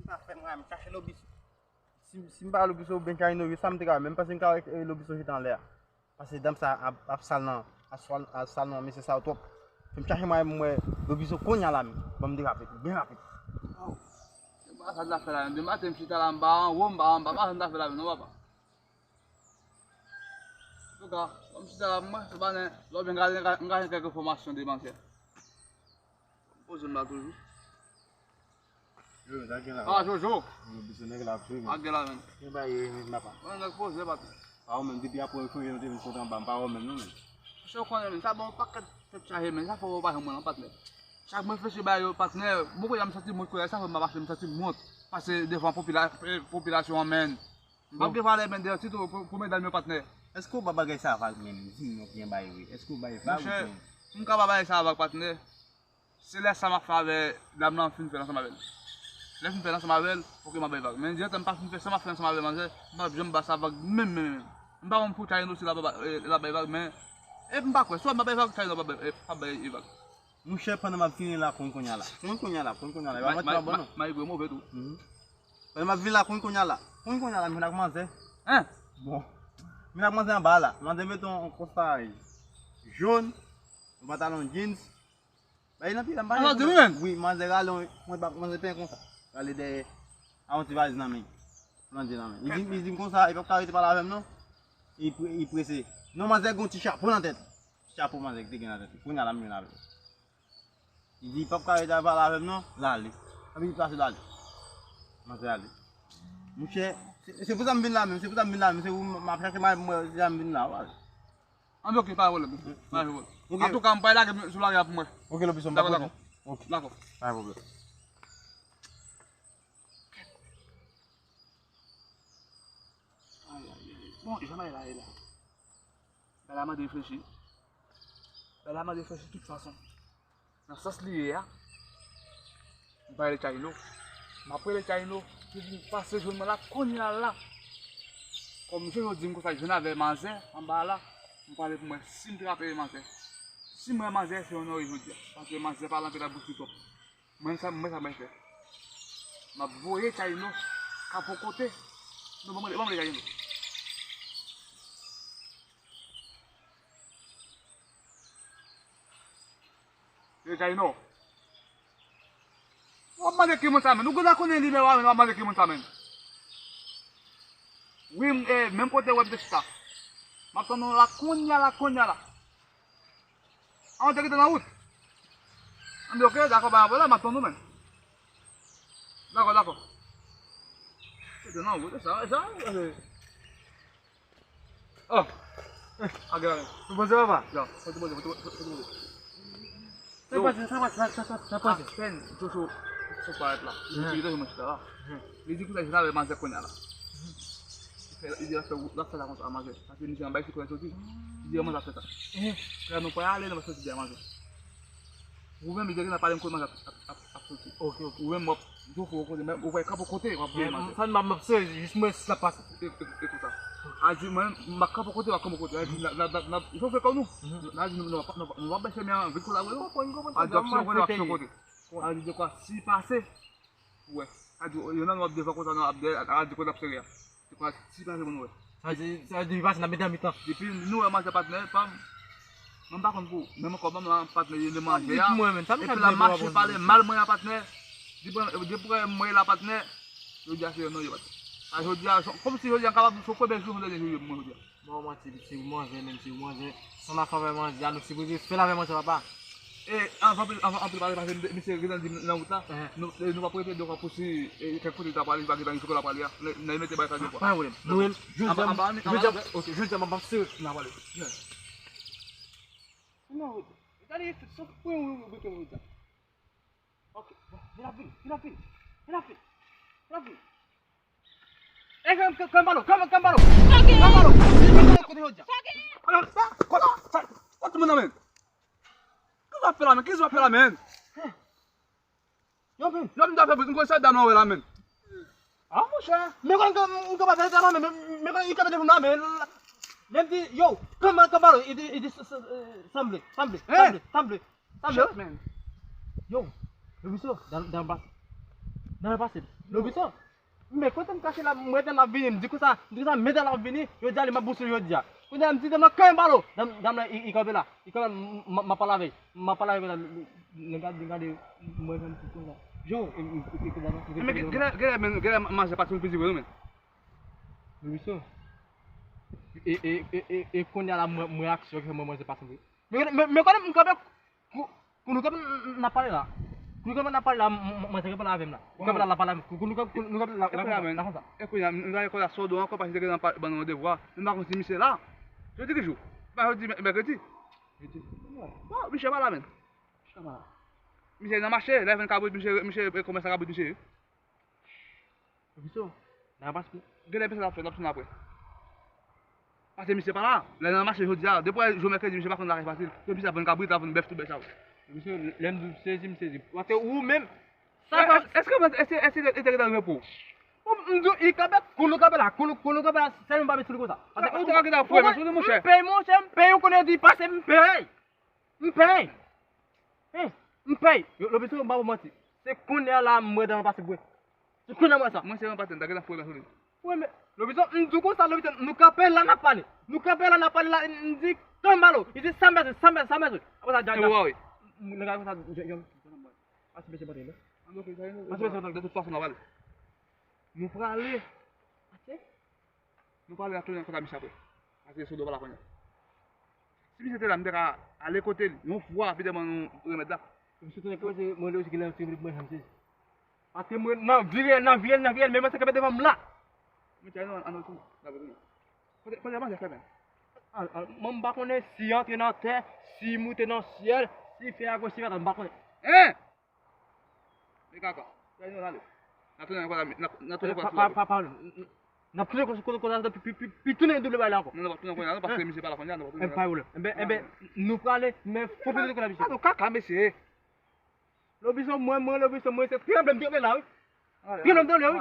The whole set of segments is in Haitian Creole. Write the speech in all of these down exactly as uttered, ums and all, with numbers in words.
Sa fè mwen, m chache Lobiso. Si, si m pa Lobiso oubyen Tchayno, wi, sa m te ka wè, men m panse m ka wè, eh, Lobiso jete anlè a. Paske dam sa ap, ap sal nan, ap sal, ap sal nan mesye sa yo twòp. Fè m chache mwen, m wè Lobiso kounye a la menm. Ban m derape byen rapid. Oh, se pa sa m ta fè la menm. Demen maten m chita la, m pa anwo, m pa anba, pa sa m ta fè la menm, non, papa. Antouka, ban m chita la, mwen, se pa nen, lè w byen gade, m ka, m ka jwenn kèk enfòmasyon de manzè. Poze m la toujou. Yo, sa gen la. Ah, Jojo. Yo, biso nèg la ap jwe, men. Ak gen la, men. Gen bagay yo, men, papa. Mwen, nèg poze, patnè. Pa ou menm, depi apre yo chanje, nou te vin kontan anba, m pa ou menm, non, men. Monchè, ou konnen, men, sa bon, pakèt tèt chaje, men, sa fò ou pa janm wè, non, patnè. Chak mwen reflechi ba yo, patnè, bon, kounye a m santi m wont, kounye a sa fè m pa mache, m santi m wont. Pase devan popila-, eh, popilasyon an, men. M p ap gen valè, men, dèyè sitou pou, pou medam yo, patnè. Èske w ba bagay sa vag menm? Di m non, byen bay wi. Èske w bay vag oubyen? Monchè, m ka ba bagay sa vag, patnè. Se lè sa m ap fè avè dam lan fin fè l ansanm avè l. Lè fin fè l ansanm avè l, oke, m ap bay vag. Men, dèyè tan m pa fin fè sa m ap fè ansanm avè manzè, m p ap janm ba sa vag menm, menm, menm. M pa konn pou Tchayno si l ap ba, eh, l ap bay vag, men, epi m pa kwè, swa m ap bay vag, Tchayno p ap bay, eh, p ap bay vag. Monchè, pandan m ap vini la, konn kounye a la. Konn kounye a la, konn kounye a la. Yo ap antre anba non. Mayigwe move tou. Mhm. Pandan m ap vini la, konn kounye a la. Konn kounye a la, m vin ak manzè. Hein? Bon. M vin ak manzè anba la. Manzè mete yon, yon kòsta jòn, yon pantalon jeans. Bay nan pye la, m pa janm di wi, men. Wi, manzè rale yon, mwen ba, manzè penyen konsa. Rale dèyè, a yon ti valiz nan men. Manzè nan men. Li di, li di m konsa, li p ap ka rete pale avè m non. Li pre-, li prese. Non, manzè gen yon ti chapo nan tèt. Chapo manzè ki te gen nan tèt li. Kounye a la m jwenn avè l. Li di, "Pap ka rete pale avè m non." L ale. Epi li pase l ale. Manzè ale. Monchè, se, se pou sa m vin la menm, se pou sa m vin la menm, se pou m ap chache mari pou mwen, se sa m vin la, w ale. Anben, oke, pa gen pwoblèm. Pa gen pwoblèm. Oke. Antouka, m pral lage m sou lari a pou mwen. Oke, Lobiso, m pa konnen. Dakò, dakò. Oke. Dakò. Pa gen pwoblèm. Ay, ay, ay. Bon, jan bagay la ye la. Bagay la mande reflechi. Bagay la mande reflechi tout fason. Nan sans li ye a, m pa rele Tchayno. M ap rele Tchayno, ki vin pase jwenn mwen la, kounye a la. Kòm Jojo di m konsa, jwenn avè manzè anba la, m pale pou mwen si m trape manzè. Si m wè manzè, se onore jodi a. Paske manzè pa lantre nan bouch li twòp. Mwen sa, mwen sa mwen fè. M ap voye Tchayno, ka pou kote. Non, ban mwen, ban mwen Tchayno. Yo, Tchayno. W ap mande ki moun sa menm? Nou gentan konnen li, men w ap mande ki moun sa menm. Wi, m, eh, menm kote w wè m te chita. M ap tann ou la kounye a la, kounye a la. An, w te kite nan wout? Anben, oke, dakò, pa gen pwoblèm, m ap tann ou menm. Dakò, dakò. Kite nan wout, e sa, e sa, e sa. Oh. Agare. Ou poze, papa? Ya, poze, poze, poze, poze, poze. Sa pase, sa pase, sa, sa, sa, sa pase. Apèn Jojo sot parèt la. Li di, "Jojo, mwen chita la." Li di, "Kounye a, jwenn avè manzè kounye a la." Li fè, li di, "L ap fè, l ap fè sa konsa, manzè." Paske misye anba isit kounye a soti. Li di, "Manzè ap fè sa." Lè nou pral ale, nou pral soti dèyè manzè. Ou menm, li deja pale m kote manzè ap, ap, ap, ap soti. Oke, oke. Ou menm, w ap, w ap kote, men ou pral kanpe kote, w ap voye manzè. Sa m ap, m ap sere, jis mwen si l ap pase. E, e, e konsa. A di, mwen, m ap kanpe kote, w ap kanpe kote. A di, la, la, la, la, fò fè kò nou. Mhm. La di, nou, nou, nou, nou ap bèche men an, vin kolabore. Konprann, konprann. A di, w ap fè kote, w ap fè kote. A di, dekwa, si pase, ou wè. A di, yo nan nou ap devan konsa, nou ap dèyè, a di, kote ap sere a. Dekwa, si pase, pou nou wè. Sa di, sa di, pase nan mitan, mitan. Depi nou wè manzè patnè, pa m, mwen m pa konn pou, men mwen kòman mwen patnè, li manje a. Epi l ap mache pale mal mwen a patnè. Depi, depi mwen la patnè, jodi a se yon non yo patnè. A jodi a, kòm si jodi a m kapab di se yon premye jou, yon dènye jou mwen jodi a. Bon, manti, se ou manzè, menm se ou manzè. San afè avè manzè a, nou sipoze fè l avè manzè, papa. E, anvan, anvan, anpil pale, paske misye gentan di m nan wout la, nou, e, nou p ap rete de fwa pou si, e, kèk kote l ta prale, li pa gentan rive kote l ap prale a. N a mete bagay sa de fwa. Pa gen pwoblèm. Nou menm, jodi a, jodi a, oke, jodi a, m ap sere. N a prale. Nan wout. Gade, se pou yon wout, wout, wout. Ok, bon, vin ap vin, vin ap vin, vin ap vin, vin ap vin. E, kan, kan, kanbalo, kan, kanbalo. Kanbalo. Kote jodi a? Alò, sa, kote, sa, sa, tout moun nan men. Ki sa w ap fè la men? Ki sa w ap fè la men? Yo, men. Yo, m ta fè, m konn sa dam nan wè la men. Ah, monchè. Men kon, m kapab fè sa, men, men, men kon, li kanpe devan m la, men, lè m di, yo, kanbalo, kanbalo, li di, li di, sanble, sanble, sanble, sanble. Sa vle? Shit, man. Yo, yo, Biso, dan, dan bas. Dan bas. Lobison, men kote m kache la, m rete la vini, m di konsa, m di konsa, men dam la vini, yo di ale m ap bousou jodi a. Kounye a m di dam nan kanpe balo, dam, dam nan, i, i kanpe la, i kanpe la, m, m, m ap pale avè l, m ap pale avè l konsa, li, li, li gade, li gade, mwen menm ti konsa. Jo, e, e, e, e, e, e, Men gen, gen, gen, men, gen, manzè pa sou plizi vre, non, men. Lobison. E, e, e, e, e kounye a la, mwen, mwen aksyon ke mwen, mwen se pa sou plizi. Men, men, men kote m kanpe, Kou, kou nou kanpe n ap pale la. Kou nou kanpe n ap pale la, m, m, mwen se reponn avè m la. Kou kanpe la, l ap pale avè m. Kou, kou nou kanpe, kou nou kanpe la, la konsa, la konsa. E kounye a, m, m ta rekòl a sòdo ankò paske te gen nan pa, ban nou randevwa. Men m pa konn si misye la. Jodi ki jou? Pa jodi, mè-, mèkredi. Jodi. Bon, misye pa la, men. Misye pa la. Misye nan mache, lè vin kabrit, misye, misye rekòmanse kabrit, misye. Lobison, n a pase. Genlè misye l ap fè, l ap tounen apre. Paske misye pa la. Lè n al mache jodi a, depi jou mèkredi, misye pa konn lakay fasil. Depi misye ap vann kabrit, l ap vann bèf, tout bèf sa yo. Lobison, lè m di w sezi, m sezi. Paske ou menm, sa pa. Èske, èske, èske, èske li te gentan repo? Bon, m di w, li kanpe, kou nou kanpe la, kou nou, kou nou kanpe la, sèlman pa met sou li konsa. Paske ou te ka gentan fouye, men sou li, monchè. M peye, monchè, m peye, ou konnen di pase, m peye. M peye. Hein, m peye. Yo, Lobison, m pa pou manti. Se kounye a la, m wè dan pase bwe. Se kounye a m wè sa. Mwen se yon patèn, ta gentan fouye men sou li. Wi, men, Lobison, m di w konsa, Lobison, nou kanpe la, n ap pale. Nou kanpe la, n ap pale la, m di, kanpe balo. Li di, sa m bezwen, sa m bezwen, sa m bezwen. Apre sa, dja, dja. Wi, wi. M, m, nèg la konsa, jan, jan, pase mesye pantre, non? Pase mesye pantre. De tout fason, n ap ale. Nou prale. Atè? Nou prale, n ap tounen kontakte misye apre. Paske sou do pa la kounye a. Si misye te la, m te ka ale kote l yon fwa, epi demann nou remèd la. Misye tounen kòmanse mande osi genlè yon ti replik mwen, janm sezi. Paske mwen nan vire, nan vire, nan vire, men mwen se kanpe devan m la. Mwen te ale, an, an, an, an, kote, kote manje fè men. Al, al, mwen m pa konnen si antre nan tè, si moute nan syèl, si fè a goch, si fè a dwat, m pa konnen. Hein? E kaka. Sa nou ale. N ap tounen ankò la, n ap, n ap tounen ankò la. Pa, pa, pa, pa, n ap tounen ankò, ankò, ankò, pi, pi, pi, pi tounen double bay la ankò. Non, n ap tounen ankò la, non, paske misye pa la kounye a, non, n ap tounen ankò la. E pa pwoblèm. Enben, enben, nou prale, men fò tounen ankò la, misye. Ah, nou kaka, mesye. Lobison, mwen, mwen, Lobison, mwen, se tranble m tranble la, wi. Tranble m tranble, wi.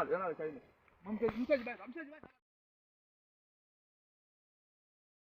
Mwen, m te, m te di bay la, m te di bay la.